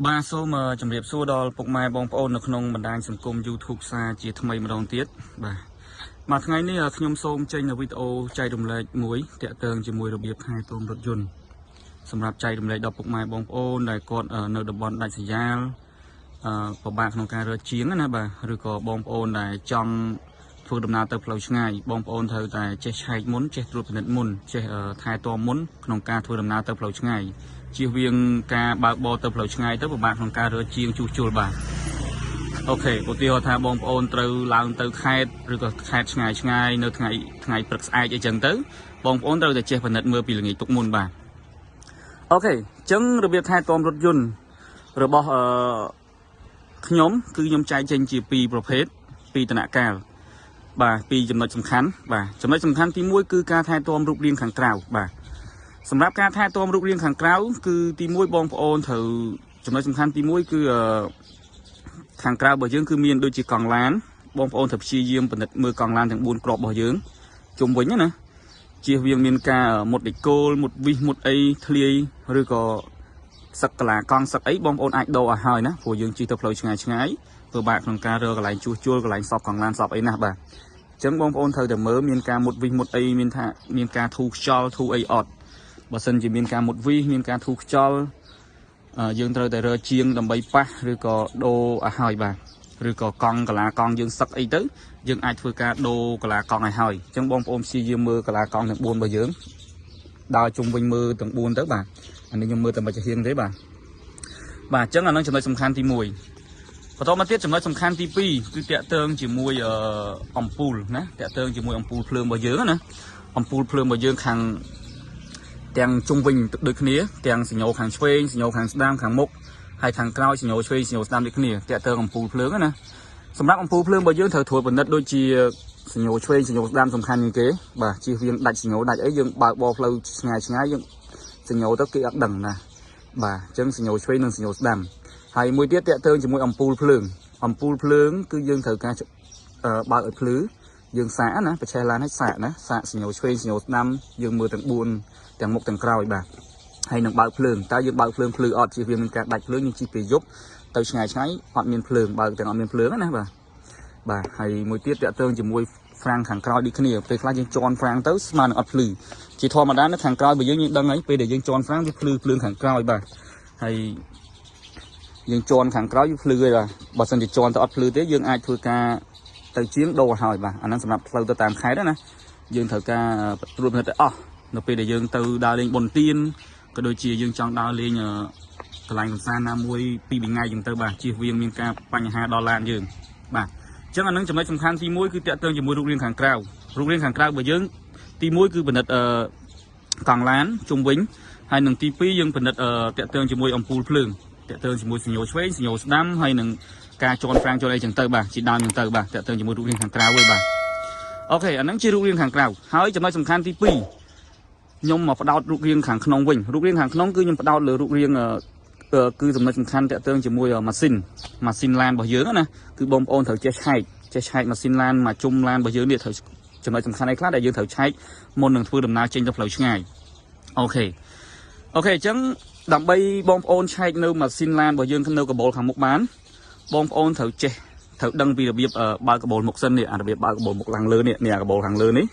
បាទសូមជម្រាបសួរដល់ពុកម៉ែបងប្អូននៅក្នុងបណ្ដាញសង្គម YouTube សារជាថ្មីម្ដងទៀតបាទបាទថ្ងៃនេះខ្ញុំសូមចេញនៅវីដេអូចែករំលែកមួយតាក់ទងជាមួយរបៀបថែទាំរថយន្តសម្រាប់ចែករំលែកដល់ពុកម៉ែបងប្អូនដែលគាត់នៅតំបន់ដាច់ស្រយាលពិបាកក្នុងការរើជាងណាបាទឬក៏បងប្អូនដែលចង់ធ្វើដំណើរទៅផ្លូវឆ្ងាយបងប្អូនត្រូវតែចេះឆែកមុនចេះត្រួតពិនិត្យមុនចេះថែទាំមុនក្នុងការធ្វើដំណើរទៅផ្លូវឆ្ងាយជៀសវាងការបើកបរទៅផ្លូវឆ្ងាយទៅពិបាកក្នុងការរើជាងជួសជុលបាទ OK ឧទាហរណ៍ថាបងប្អូនត្រូវឡើងទៅខេត្តឬក៏ខេត្តឆ្ងាយឆ្ងាយនៅថ្ងៃថ្ងៃព្រឹកស្អែកអីចឹងទៅបងប្អូនត្រូវតែចេះពិនិត្យមើលពីល្ងាចទុកមុនបាទ OK អញ្ចឹងរបៀបថែទាំរថយន្តរបស់ខ្ញុំគឺខ្ញុំចែកចេញជាពីរប្រភេទពីរដំណាក់កាលបាទពីរចំណុចសំខាន់បាទចំណុចសំខាន់ទី1គឺការថែទាំរូបរាងខាងក្រៅបាទសម្រាប់ការថែទាំរូបរាងខាងក្រៅគឺទី1បងប្អូនត្រូវចំណុចសំខាន់ទី1គឺខាងក្រៅរបស់យើងគឺមានដូចជាកង់ឡានបងប្អូនត្រូវព្យាយាមពិនិត្យមើលកង់ឡានទាំង4គ្រាប់របស់យើងជុំវិញណាជៀសវាងមានការមុតដេកូលមុតវិសមុតអីធ្លាយឬក៏សឹកកលាកង់សឹកអីបងប្អូនអាចដូរឲ្យហើយណាព្រោះយើងជិះទៅផ្លូវឆ្ងាយឆ្ងាយពិបាកក្នុងការរើកន្លែងជួសជុលកន្លែងសពកង់ឡានសពអីណាបាទអញ្ចឹងបងប្អូនត្រូវតែមើលមានការមុតវិសមុតអីមានថាមានការធូរខ្យល់ធូរអីអត់បើសិនជាមានការមុតវិសមានការធូរខ្យល់យើងត្រូវតែរើជាងដើម្បីប៉ះឬក៏ដូរឲ្យហើយបាទឬក៏កង់កាឡាកង់យើងសឹកអីទៅយើងអាចធ្វើការដូរកាឡាកង់ឲ្យហើយអញ្ចឹងបងប្អូនព្យាយាមមើលកាឡាកង់ទាំង4របស់យើងដើរជុំវិញមើលទាំង4ទៅបាទអានេះខ្ញុំមើលតែមួយចំហៀងទេបាទបាទអញ្ចឹងអានឹងចំណុចសំខាន់ទី1បន្តមកទៀតចំណុចសំខាន់ទី2គឺតាក់ទងជាមួយអំពូលណាតាក់ទងជាមួយអំពូលភ្លើងរបស់យើងណាអំពូលភ្លើងរបស់យើងខាងទាំងជុំវិញដូចគ្នាទាំងសញ្ញោខាងឆ្វេងសញ្ញោខាងស្ដាំខាងមុខហើយខាងក្រោយសញ្ញោឆ្វេងសញ្ញោស្ដាំដូចគ្នាតាក់ទងអំពូលភ្លើងណាសម្រាប់អំពូលភ្លើងរបស់យើងត្រូវត្រួតពិនិត្យដូចជាសញ្ញោឆ្វេងសញ្ញោស្ដាំសំខាន់ជាងគេបាទជៀសវាងដាច់សញ្ញោដាច់អីយើងបើកបរផ្លូវឆ្ងាយឆ្ងាយយើងសញ្ញោទៅគេអត់ដឹងណាបាទអញ្ចឹងសញ្ញោឆ្វេងនិងសញ្ញោស្ដាំហើយមួយទៀតតាក់ទងជាមួយអំពូលភ្លើងអំពូលភ្លើងគឺយើងត្រូវការបើកឲ្យភ្លឺយើងសាកណាប្រឆេះឡានឲ្យសាកណាសាកសញ្ញោឆ្វេងសញ្ញោស្ដាំយើងមើលទាំង4ទាំងមុខទាំងក្រោយបាទហើយនឹងបើកភ្លើងតើយើងបើកភ្លើងភ្លឺអត់ជៀសវាងមានការដាច់ភ្លើងយើងជិះពេលយប់ទៅឆ្ងាយឆ្ងាយអត់មានភ្លើងបើកទាំងអត់មានភ្លើងណាបាទបាទហើយមួយទៀតតាក់ទងជាមួយហ្វ្រាំងខាងក្រោយដូចគ្នាពេលខ្លះយើងជន់ហ្វ្រាំងទៅស្មើនឹងអត់ភ្លឺជាធម្មតានៅខាងក្រោយបើយើងយើងដឹងហើយពេលដែលយើងជន់ហ្វ្រាំងវាភ្លឺភ្លើងខាងក្រោយបាទហើយយើងជន់ខាងក្រោយវាភ្លឺហើយបាទបើសិនជាជន់ទៅអត់ភ្លឺទេយើងអាចធ្វើការទៅជាងដូរឲ្យហើយបាទអាហ្នឹងសម្រាប់ផ្លូវទៅតាមខេត្តណាយើងត្រូវការត្រួតពិនិត្យឲ្យអស់នៅពេលដែលយើងទៅដើរលេងបុណ្យទានក៏ដូចជាយើងចង់ដើរលេងកន្លែងកម្សាន្តណាមួយពីរថ្ងៃចឹងទៅបាទជៀសវាងមានការបញ្ហាដល់ឡានយើងបាទអញ្ចឹងអានឹងចំណុចសំខាន់ទី1គឺតាក់ទងជាមួយរូបរាងខាងក្រៅរូបរាងខាងក្រៅរបស់យើងទី1គឺពិនិត្យអឺកង់ឡានជុំវិញហើយនឹងទី2យើងពិនិត្យតាក់ទងជាមួយអំពូលភ្លើងតាក់ទងជាមួយសញ្ញោឆ្វេងសញ្ញោស្ដាំហើយនឹងការជន់ហ្វ្រាំងជន់អីចឹងទៅបាទជាដើមចឹងទៅបាទតាក់ទងជាមួយរូបរាងខាងក្រៅវិញបាទ OK អាហ្នឹងជារូបរាងខាងក្រៅហើយចំណុចសំខាន់ទី2ខ្ញុំមកផ្ដោតរូបរាងខាងក្នុងវិញរូបរាងខាងក្នុងគឺខ្ញុំផ្ដោតលើរូបរាងគឺចំណុចសំខាន់តាក់ទងជាមួយម៉ាស៊ីនម៉ាស៊ីនឡានរបស់យើងណាគឺបងប្អូនត្រូវចេះឆែកចេះឆែកម៉ាស៊ីនឡានមកជុំឡានរបស់យើងនេះត្រូវចំណុចសំខាន់អីខ្លះដែលយើងត្រូវឆែកមុននឹងធ្វើដំណើរចេញទៅផ្លូវឆ្ងាយ OK អញ្ចឹងដើម្បីបងប្អូនឆែកនៅម៉ាស៊ីនឡានរបស់យើងនៅកាបូលខាងមុខបានបងប្អូនត្រូវចេះត្រូវដឹងពីរបៀបបើកកាបូលមុខសិននេះអារបៀបបើកកាបូលមុខឡើងលើនេះនេះអាកាបូលខាងលើនេះ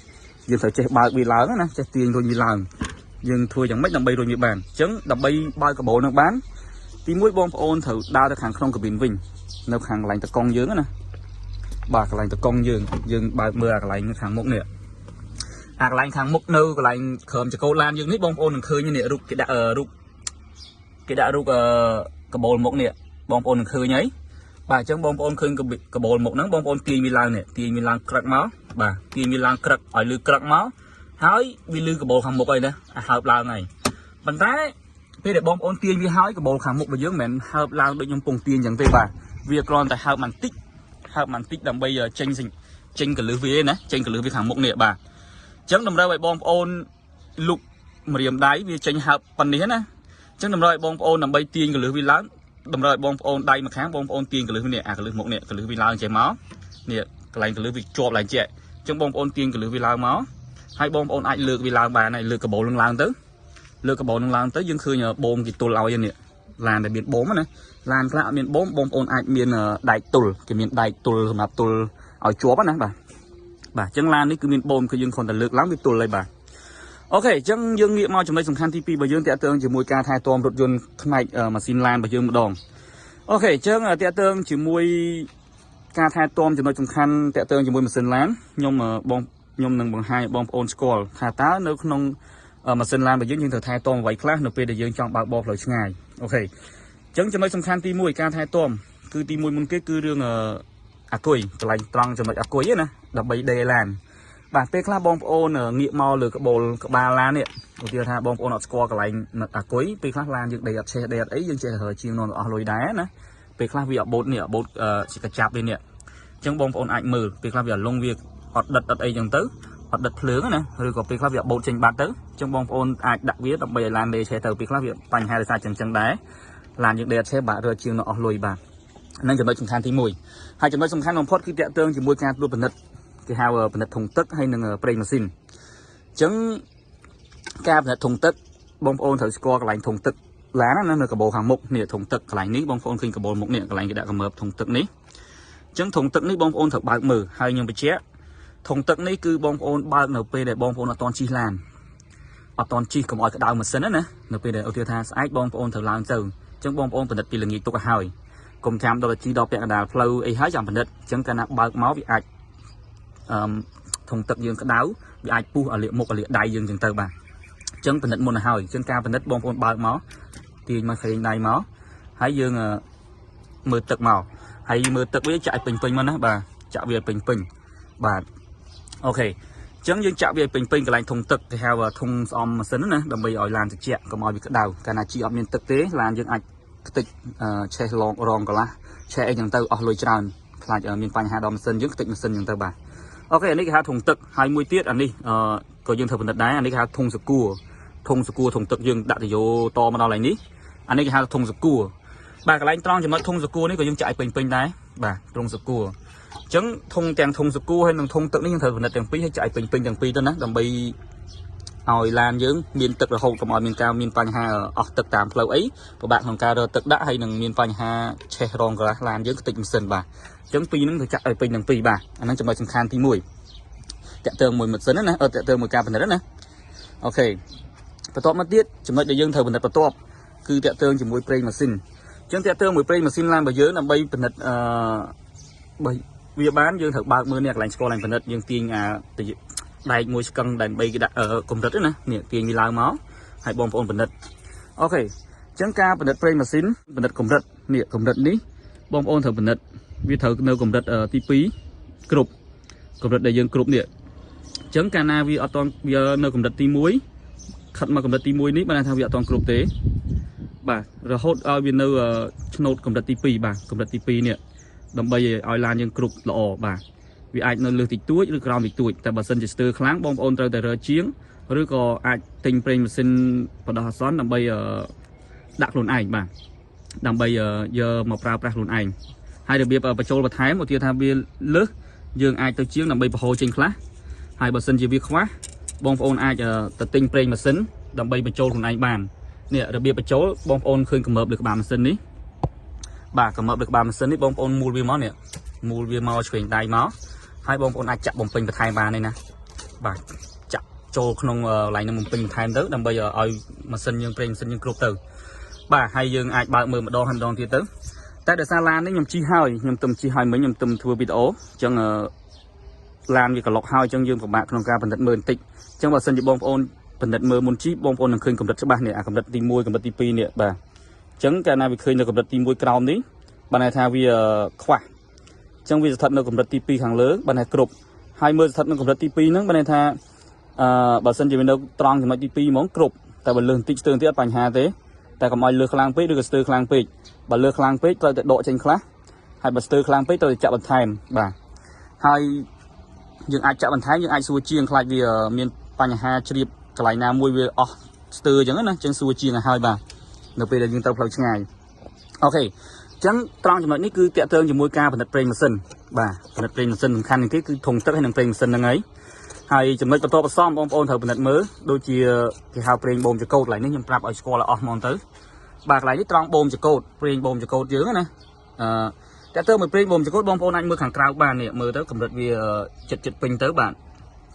យើងត្រូវចេះបើកវាឡើងណាចេះទាញរុញវាឡើងយើងធ្វើយ៉ាងម៉េចដើម្បីរុញវាបានអញ្ចឹងដើម្បីបើកកាបូលនឹងបានទីមួយបងប្អូនត្រូវដើរទៅខាងក្នុងកាប៊ីនវិញនៅខាងកន្លែងតកង់យើងណាបាទកន្លែងតកង់យើងយើងបើកមើលអាកន្លែងខាងមុខនេះអាកន្លែងខាងមុខនៅកន្លែងក្រោមចកោឡានយើងនេះបងប្អូននឹងឃើញនេះរូបគេដាក់រូបគេដាក់រូបកាបូលមុខនេះបងប្អូននឹងឃើញហើយបាទអញ្ចឹងបងប្អូនឃើញកាបូលមុខហ្នឹងបងប្អូនទាញវាឡើងនេះទាញវាឡើងក្រឹកមកបាទទាញវាឡើងក្រឹកឲ្យលឺក្រឹកមកហើយវាលឺកាបូលខាងមុខអីណាអាហើបឡើងហើយប៉ុន្តែពេលដែលបងប្អូនទាញវាហើយកាបូលខាងមុខរបស់យើងមិនមែនហើបឡើងដូចខ្ញុំពងទាញអញ្ចឹងទេបាទវាគ្រាន់តែហើបបន្តិចហើបបន្តិចដើម្បីចេញចេញកលឹះវាណាចេញកលឹះវាខាងមុខនេះបាទអញ្ចឹងតម្រូវឲ្យបងប្អូនលុកម្រាមដៃវាចេញហើបប៉ុណ្នេះណាអញ្ចឹងតម្រូវឲ្យបងប្អូនដើម្បីទាញកលឹះវាឡើងតម្រូវឲ្យបងប្អូនដៃម្ខាងបងប្អូនទាញកលឹះនេះអាកលឹះមុខនេះកលឹះវាឡើងចេះមកនេះកន្លែងកលឹះវាជាប់ឡើងចេះអញ្ចឹងបងប្អូនទាញកលឹះវាឡើងមកហើយបងប្អូនអាចលើកវាឡើងបានហើយលើកកាបូលនឹងឡើងទៅលើកកាបូលនឹងឡើងទៅយើងឃើញបូមគេទល់ឲ្យនេះ ឡានដែលមានបូមណាឡានខ្លះអត់មានបូមបងប្អូនអាចមានដែកទល់គេមានដែកទល់សម្រាប់ទល់ឲ្យជាប់ណាបាទបាទអញ្ចឹងឡាននេះគឺមានបូមគឺយើងគ្រាន់តែលើកឡើងវាទល់ហើយបាទ OK អញ្ចឹងយើងងាកមកចំណុចសំខាន់ទី2របស់យើងតាក់ទងជាមួយការថែទាំរថយន្តផ្នែកម៉ាស៊ីនឡានរបស់យើងម្ដង OK អញ្ចឹងតាក់ទងជាមួយការថែទាំចំណុចសំខាន់តាក់ទងជាមួយម៉ាស៊ីនឡានខ្ញុំបងខ្ញុំនឹងបង្ហាញបងប្អូនស្គាល់ថាតើនៅក្នុងម៉ាស៊ីនឡានរបស់យើងយើងត្រូវថែទាំអ្វីខ្លះនៅពេលដែលយើងចង់បើកបរផ្លូវឆ្ងាយ OK អញ្ចឹងចំណុចសំខាន់ទី1ការថែទាំគឺទី1មុនគេគឺរឿងអាគុយកន្លែងត្រង់ចំណុចអាគុយណាដើម្បីដេឡានបាទពេលខ្លះបងប្អូនងាកមកលើក្បូលក្បាលឡាននេះឧទាហរណ៍ថាបងប្អូនអត់ស្គាល់កន្លែងអាគុយពេលខ្លះឡានយើងដេអត់ឆេះដេអត់អីយើងចេះតែជាងនាំអស់លុយដែរណាពេលខ្លះវាអបូតនេះអបូតជាកញ្ចាប់នេះអញ្ចឹងបងប្អូនអាចមើលពេលខ្លះវាអលងវាអត់ដិតអត់អីចឹងទៅអត់ដិតភ្លើងណាឬក៏ពេលខ្លះវាអបូតចេញបាត់ទៅអញ្ចឹងបងប្អូនអាចដាក់វាដើម្បីឲ្យឡានដេឆេះទៅពេលខ្លះវាបញ្ហាដោយសារចឹងចឹងដែរឡានយើងដេអត់ឆេះបាក់រើជាងនៅអស់លុយបាទនឹងចំណុចសំខាន់ទី1ហើយចំណុចសំខាន់បំផុតគឺតាក់ទងជាមួយការត្រួតពិនិត្យគេហៅពិនិត្យធុងទឹកហើយនិងប្រេងម៉ាស៊ីនអញ្ចឹងការពិនិត្យធុងទឹកបងប្អូនត្រូវស្គាល់កន្លែងធុងទឹកឡានណានៅកបោខាងមុខនេះធុងទឹកកន្លែងនេះបងប្អូនឃើញកបោមុខនេះកន្លែងគេដាក់កម្រើបធុងទឹកនេះអញ្ចឹងធុងទឹកនេះបងប្អូនត្រូវបើកមើលហើយខ្ញុំបញ្ជាក់ធុងទឹកនេះគឺបងប្អូនបើកនៅពេលដែលបងប្អូនអត់ទាន់ជិះឡានអត់ទាន់ជិះកុំឲ្យក្តៅម៉ាស៊ីនណានៅពេលដែលឧទាហរណ៍ថាស្អែកបងប្អូនត្រូវឡើងទៅអញ្ចឹងបងប្អូនពិនិត្យពីល្ងាចទុកឲ្យហើយកុំចាំដល់តែជិះដល់ពាក់កណ្ដាលផ្លូវអីហើយចាំពិនិត្យអញ្ចឹងកាលណាបើកមកវាអាចអឺធុងទឹកយើងក្តៅវាអាចពុះឲ្យលាកមុខឲ្យលាកដៃយើងអញ្ចឹងទៅបាទអញ្ចឹងពិនិត្យមុនឲ្យហើយអញ្ចឹងការពិនិត្យបងប្អូនបើកមកទាញមកស្រេងដៃមកហើយយើងមើលទឹកមកហើយមើលទឹកវាចាក់ឲ្យពេញពេញមកណាបាទចាក់វាឲ្យពេញពេញបាទ OK អញ្ចឹងយើងចាក់វាឲ្យពេញពេញកន្លែងធុងទឹកគេហៅធុងស្អំម៉ាស៊ីនណាដើម្បីឲ្យឡានត្រជាក់កុំឲ្យវាក្តៅកាលណាជីអត់មានទឹកទេឡានយើងអាចខ្ទេចឆេះឡងរងកន្លះឆេះអីចឹងទៅអស់លុយច្រើនខ្លាចមានបញ្ហាដល់ម៉ាស៊ីនយើងខ្ទេចម៉ាស៊ីនចឹងទៅបាទ OK អានេះគេហៅធុងទឹកហើយមួយទៀតអានេះក៏យើងត្រូវពិនិត្យដែរអានេះគេហៅធុងសកួរធុងសកួរធុងទឹកយើងដាក់តយោតមកដល់កន្លែងនេះអានេះគេហៅធុងសកួរបាទកន្លែងត្រង់ចំណុចធុងសកួរនេះក៏យើងចាក់ឲ្យពេញពេញដែរបាទត្រង់សកួរអញ្ចឹងធុងទាំងធុងសកួរហើយនិងធុងទឹកនេះយើងត្រូវពិនិត្យទាំងពីរហើយចាក់ឲ្យពេញពេញទាំងពីរទៅណាដើម្បីឲ្យឡានយើងមានទឹករហូតកុំឲ្យមានការមានបញ្ហាអស់ទឹកតាមផ្លូវអីពិបាកក្នុងការរកទឹកដាក់ហើយនឹងមានបញ្ហាឆេះរងក្រាស់ឡានយើងខ្ទេចម៉ាស៊ីនបាទអញ្ចឹងពីរហ្នឹងត្រូវចាក់ឲ្យពេញទាំងពីរបាទអាហ្នឹងចំណុចសំខាន់ទី1តាក់ទងមួយម៉ាស៊ីនណាអឺតាក់ទងមួយការពិនិត្យណា OK បន្ទាប់មកទៀតចំណុចដែលយើងត្រូវពិនិត្យបន្ទាប់គឺតាក់ទងជាមួយប្រេងម៉ាស៊ីនអញ្ចឹងតាក់ទងមួយប្រេងម៉ាស៊ីនឡានរបស់យើងដើម្បីពិនិត្យអឺបើវាបានយើងត្រូវបើកមើលនេះកន្លែងស្គាល់កន្លែងពិនិត្យយើងទាញអាដែកមួយស្កឹងដើម្បីគេដាក់កម្រិតណានេះទាញវាឡើងមកហើយបងប្អូនពិនិត្យ OK អញ្ចឹងការពិនិត្យប្រេងម៉ាស៊ីនពិនិត្យកម្រិតនេះកម្រិតនេះបងប្អូនត្រូវពិនិត្យវាត្រូវនៅកម្រិតទី2គ្រប់កម្រិតដែលយើងគ្រប់នេះអញ្ចឹងកាលណាវាអត់តវានៅកម្រិតទី1ខិតមកកម្រិតទី1នេះបានថាវាអត់តគ្រប់ទេបាទរហូតឲ្យវានៅឆ្នោតកម្រិតទី2បាទកម្រិតទី2នេះដើម្បីឲ្យឡានយើងគ្រប់ល្អបាទវាអាចនៅលើសតិចតួចឬក្រោមតិចតួចតែបើសិនជាស្ទើរខ្លាំងបងប្អូនត្រូវតែរើជាងឬក៏អាចទិញប្រេងម៉ាស៊ីនបដោះអាសន្នដើម្បីដាក់ខ្លួនឯងបាទដើម្បីយកមកប្រើប្រាស់ខ្លួនឯងហើយរបៀបបញ្ចូលបន្ថែមឧទាហរណ៍ថាវាលើសយើងអាចទៅជាងដើម្បីបង្ហូរចេញខ្លះហើយបើសិនជាវាខ្វះបងប្អូនអាចទៅទិញប្រេងម៉ាស៊ីនដើម្បីបញ្ចូលខ្លួនឯងបាននេះរបៀបបញ្ចូលបងប្អូនឃើញកម្រើបលើក្បាលម៉ាស៊ីននេះបាទកម្រើបលើក្បាលម៉ាស៊ីននេះបងប្អូនមូលវាមកនេះមូលវាមកឆ្វេងដៃមកហើយបងប្អូនអាចចាក់បំពេញបន្ថែមបានទេណាបាទចាក់ចូលក្នុងកន្លែងនឹងបំពេញបន្ថែមទៅដើម្បីឲ្យម៉ាស៊ីនយើងប្រេងម៉ាស៊ីនយើងគ្រប់ទៅបាទហើយយើងអាចបើកមើលម្ដងហើយម្ដងទៀតទៅតែដោយសារឡាននេះខ្ញុំជិះហើយខ្ញុំទឹមជិះហើយមិញខ្ញុំទឹមធ្វើវីដេអូអញ្ចឹងឡានវាក្លុកហើយអញ្ចឹងយើងពិបាកក្នុងការពិនិត្យមើលបន្តិចអញ្ចឹងបើសិនជាបងប្អូនពិនិត្យមើលមុនជិះបងប្អូននឹងឃើញកម្រិតច្បាស់នេះអាកម្រិតទី1កម្រិតទី2នេះបាទអញ្ចឹងកាលណាវាឃើញនៅកម្រិតទី1ក្រោមនេះបានន័យថាវាខ្វះអញ្ចឹងវាស្ថិតនៅកម្រិតទី2ខាងលើបានន័យគ្រប់ហើយមើលស្ថិតនៅកម្រិតទី2ហ្នឹងបានន័យថាអឺបើសិនជាវានៅត្រង់ចំណុចទី2ហ្មងគ្រប់តែបើលើសបន្តិចស្ទើរទៀតអត់បញ្ហាទេតែកុំឲ្យលើសខ្លាំងពេកឬក៏ស្ទើរខ្លាំងពេកបើលើសខ្លាំងពេកត្រូវតែដកចេញខ្លះហើយបើស្ទើរខ្លាំងពេកត្រូវតែចាក់បន្ថែមបាទហើយយើងអាចចាក់បន្ថែមយើងអាចសួរជាងខ្លាចវាមានបញ្ហាជ្រាបកន្លែងណាមួយវាអស់ស្ទើរអញ្ចឹងណាអញ្ចឹងសួរជាងឲ្យហើយបាទនៅពេលដែលយើងទៅផ្លូវឆ្ងាយ OK អញ្ចឹងត្រង់ចំណុចនេះគឺតាក់ទងជាមួយការផលិតប្រេងម៉ាស៊ីនបាទផលិតប្រេងម៉ាស៊ីនសំខាន់ជាងគេគឺធុងទឹកហើយនិងប្រេងម៉ាស៊ីនហ្នឹងហើយហើយចំណុចបន្តបន្សំបងប្អូនត្រូវពិនិត្យមើលដូចជាគេហៅប្រេងបូមចកោតកន្លែងនេះខ្ញុំប្រាប់ឲ្យស្គាល់ឲ្យអស់ហ្មងទៅ បាទកន្លែងនេះត្រង់បូមចកោតប្រេងបូមចកោតយើងណាអឺតើទៅមួយប្រេងបូមចកោតបងប្អូនអាចមើលខាងក្រៅបាននេះមើលទៅកម្រិតវាចិត្តចិត្តពេញទៅបាទ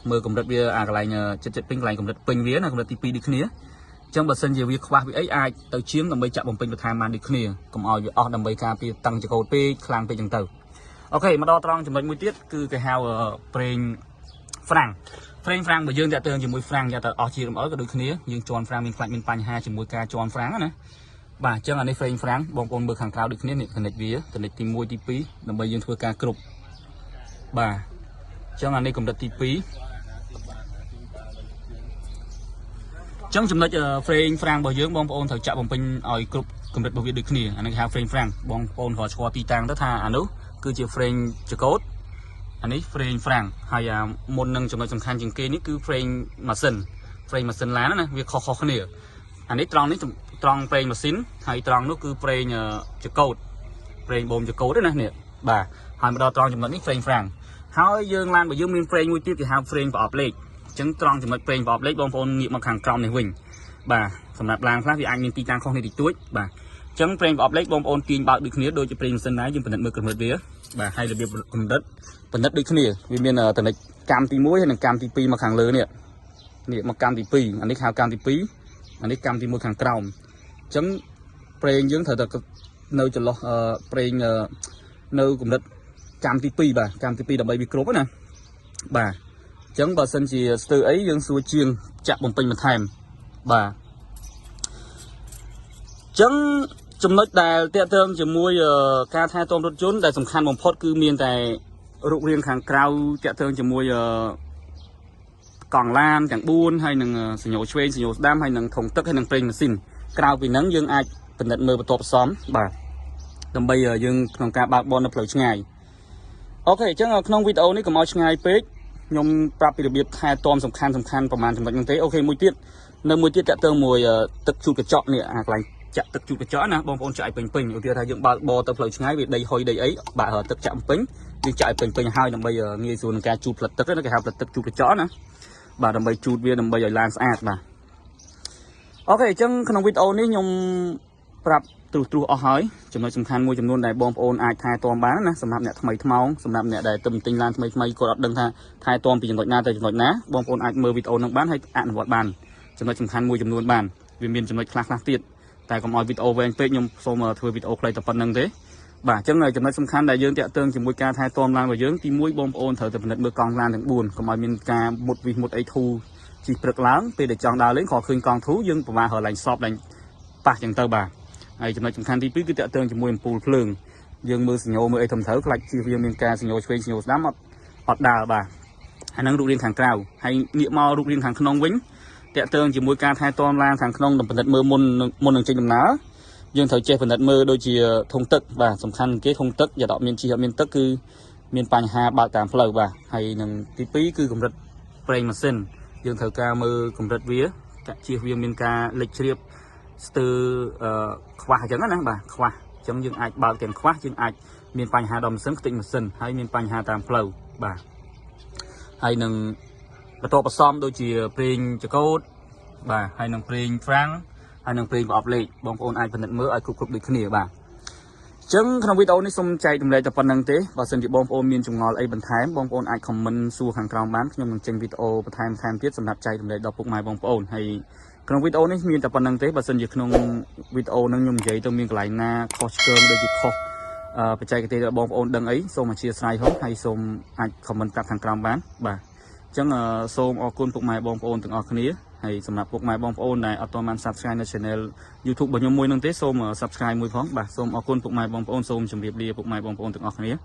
មើលកម្រិតវាអាកន្លែងចិត្តចិត្តពេញកន្លែងកម្រិតពេញវាណាកម្រិតទី2ដូចគ្នាអញ្ចឹងបើសិនជាវាខ្វះវាអីអាចទៅជាងដើម្បីចាក់បំពេញបន្ថែមបានដូចគ្នាកុំឲ្យវាអស់ដើម្បីការពារតឹងចកោតពេកខ្លាំងពេកអញ្ចឹងទៅOK មកដល់ត្រង់ចំណុចមួយទៀតគឺគេហៅប្រេងហ្វ្រាំងប្រេងហ្វ្រាំងបើយើងតាក់ទងជាមួយហ្វ្រាំងយ៉ាទៅអស់ជារំអិលក៏ដូចគ្នាយើងជន់ហ្វ្រាំងមានខ្លាច់មានបញ្ហាជាមួយការជន់ហ្វ្រាំងណាបាទអញ្ចឹងអានេះប្រេងហ្វ្រាំងបងប្អូនមើលខាងក្រៅដូចគ្នានេះកណិចវាកណិចទី1ទី2ដើម្បីយើងធ្វើការគ្រប់បាទអញ្ចឹងអានេះកម្រិតទី2អញ្ចឹងចំណុច ប្រេងហ្វ្រាំងរបស់យើងបងប្អូនត្រូវចាក់បំពេញឲ្យគ្រប់កម្រិតរបស់វាដូចគ្នាអានេះគេហៅ ប្រេងហ្វ្រាំងបងប្អូនគ្រាន់ស្គាល់ទីតាំងទៅថាអានោះគឺជា ប្រេងចកោតអានេះ ប្រេងហ្វ្រាំងហើយអាមុននឹងចំណុចសំខាន់ជាងគេនេះគឺ ប្រេងម៉ាស៊ីនប្រេងម៉ាស៊ីនឡានណាវាខុសៗគ្នាអានេះត្រង់នេះត្រង់ប្រេងម៉ាស៊ីនហើយត្រង់នោះគឺប្រេងចកោតប្រេងបូមចកោតណានេះបាទហើយមកដល់ត្រង់ចំណុចនេះប្រេងហ្វ្រាំងហើយយើងឡានបើយើងមានប្រេងមួយទៀតគេហៅប្រេងប្រអប់លេខអញ្ចឹងត្រង់ចំណុចប្រេងប្រអប់លេខបងប្អូនងាកមកខាងក្រោមនេះវិញបាទសម្រាប់ឡានខ្លះវាអាចមានទីតាំងខុសនេះតិចតួចបាទអញ្ចឹងប្រេងប្រអប់លេខបងប្អូនទាញបើកដូចគ្នាដូចជាប្រេងម៉ាស៊ីនដែរយើងពិនិត្យមើលកម្រិតវាបាទហើយរបៀបកម្រិតពិនិត្យដូចគ្នាវាមានតនិចកម្មទី1ហើយនិងកម្មទី2មកខាងលើនេះនេះមកកម្មទី2អានេះហៅកម្មទី2អានេះកម្មទី1ខាងក្រោមអញ្ចឹងប្រេងយើងត្រូវតែនៅចន្លោះប្រេងនៅកម្រិតកម្មទី2បាទកម្មទី2ដើម្បីវាគ្រប់ណាបាទអញ្ចឹងបើសិនជាស្ទើរអីយើងសួរជាងចាក់បំពេញបន្ថែមបាទអញ្ចឹងចំណុចដែលតាក់ទងជាមួយការថែទាំរថយន្តដែលសំខាន់បំផុតគឺមានតែរូបរាងខាងក្រៅតាក់ទងជាមួយកង់ឡានទាំង4ហើយនឹងសញ្ញោឆ្វេងសញ្ញោស្ដាំហើយនឹងធុងទឹកហើយនឹងប្រេងម៉ាស៊ីនក្រៅពីហ្នឹងយើងអាចពិនិត្យមើលបន្ទាប់ផ្សំបាទដើម្បីយើងក្នុងការបើកបរនៅផ្លូវឆ្ងាយ OK អញ្ចឹងក្នុងវីដេអូនេះកុំឲ្យឆ្ងាយពេកខ្ញុំប្រាប់ពីរបៀបថែទាំសំខាន់សំខាន់ប្រហែលចំណុចហ្នឹងទេOK មួយទៀតនៅមួយទៀតតាក់ទងមួយទឹកជូតកញ្ចក់នេះអាកន្លែងចាក់ទឹកជូតកញ្ចក់ណាបងប្អូនចាក់ឲ្យពេញពេញឧទាហរណ៍ថាយើងបើកបរទៅផ្លូវឆ្ងាយវាដីហុយដីអីបាក់ទឹកចាក់ពេញយើងចាក់ឲ្យពេញពេញហើយដើម្បីងាយស្រួលក្នុងការជូតផ្លិតទឹកណាគេហៅផ្លិតទឹកជូតកញ្ចក់ណាបាទដើម្បីជូតវាដើម្បីឲ្យឡានស្អាតបាទ OK អញ្ចឹងក្នុងវីដេអូនេះខ្ញុំប្រាប់ត្រុសត្រុសអស់ហើយចំណុចសំខាន់មួយចំនួនដែលបងប្អូនអាចថែទាំបានណាសម្រាប់អ្នកថ្មីថ្មោងសម្រាប់អ្នកដែលទើបទិញឡានថ្មីថ្មីគាត់អត់ដឹងថាថែទាំពីចំណុចណាទៅចំណុចណាបងប្អូនអាចមើលវីដេអូនឹងបានហើយអនុវត្តបានចំណុចសំខាន់មួយចំនួនបានវាមានចំណុចខ្លះខ្លះទៀតតែកុំឲ្យវីដេអូវែងពេកខ្ញុំសូមធ្វើវីដេអូខ្លីតែប៉ុណ្្នឹងទេបាទអញ្ចឹងចំណុចសំខាន់ដែលយើងតាក់ទងជាមួយការថែទាំឡានរបស់យើងទី1បងប្អូនត្រូវតែពិនិត្យមើលកង់ឡានទាំង4កុំឲ្យមានការមុតវិសមុតអីធូរជីព្រឹកឡើងពេលដែលចង់ដើរលេងខឃើញកង់ធូរយើងពិបាករកឡើងសពឡើងប៉ះចឹងទៅបាទហើយចំណុចសំខាន់ទី2គឺតាក់ទងជាមួយអំពូលភ្លើងយើងមើលសញ្ញោមើលអីធំត្រូវខ្លាចជៀសវាងមានការសញ្ញោឆ្វេងសញ្ញោស្ដាំអត់អត់ដើរបាទអាហ្នឹងរូបរាងខាងក្រៅហើយងាកមករូបរាងខាងក្នុងវិញតាក់ទងជាមួយការថែទាំឡានខាងក្នុងដើម្បីពិនិត្យមើលមុនមុននឹងចេញដំណើរយើងត្រូវចេះពិនិត្យមើលដូចជាធុងទឹកបាទសំខាន់គេធុងទឹកយ៉ាអត់មានជីអត់មានទឹកគឺមានបញ្ហាបើកតាមផ្លូវបាទហើយនឹងទី2គឺកម្រិតប្រេងម៉ាស៊ីនយើងត្រូវការមើលកម្រិតវាកាក់ជៀសវាមានការលេចជ្រាបស្ទើរខ្វះអញ្ចឹងណាបាទខ្វះអញ្ចឹងយើងអាចបើកទាំងខ្វះយើងអាចមានបញ្ហាដល់ម៉ាស៊ីនខ្ទេចម៉ាស៊ីនហើយមានបញ្ហាតាមផ្លូវបាទហើយនឹងបន្ទាប់បន្សំដូចជាប្រេងចកោតបាទហើយនឹងប្រេងហ្វ្រាំងហើយនឹងប្រេងប្រអប់លេខបងប្អូនអាចពិនិត្យមើលឲ្យគ្រប់គ្រប់ដូចគ្នាបាទអញ្ចឹងក្នុងវីដេអូនេះសូមចែករំលែកតែប៉ុណ្្នឹងទេបើសិនជាបងប្អូនមានចម្ងល់អីបន្ថែមបងប្អូនអាច comment សួរខាងក្រោមបានខ្ញុំនឹងចេញវីដេអូបន្ថែមបន្ថែមទៀតសម្រាប់ចែករំលែកដល់ពុកម៉ែបងប្អូនហើយក្នុងវីដេអូនេះមានតែប៉ុណ្្នឹងទេបើសិនជាក្នុងវីដេអូហ្នឹងខ្ញុំនិយាយទៅមានកន្លែងណាខុសឆ្គងដូចជាខុសបច្ចេកទេសរបស់បងប្អូនដឹងអីសូមអធ្យាស្រ័យផងហើយសូមអាច comment ប្រាប់ខាងក្រោមបានបាទអញ្ចឹងសូមអរគុណពុកម៉ែបងប្អូនទាំងអស់គ្នាហើយសម្រាប់ពុកម៉ែបងប្អូនដែលអត់ទាន់បាន Subscribe នៅ Channel YouTube របស់ខ្ញុំមួយនឹងទេសូម Subscribe មួយផងបាទសូមអរគុណពុកម៉ែបងប្អូនសូមជម្រាបលាពុកម៉ែបងប្អូនទាំងអស់គ្នា។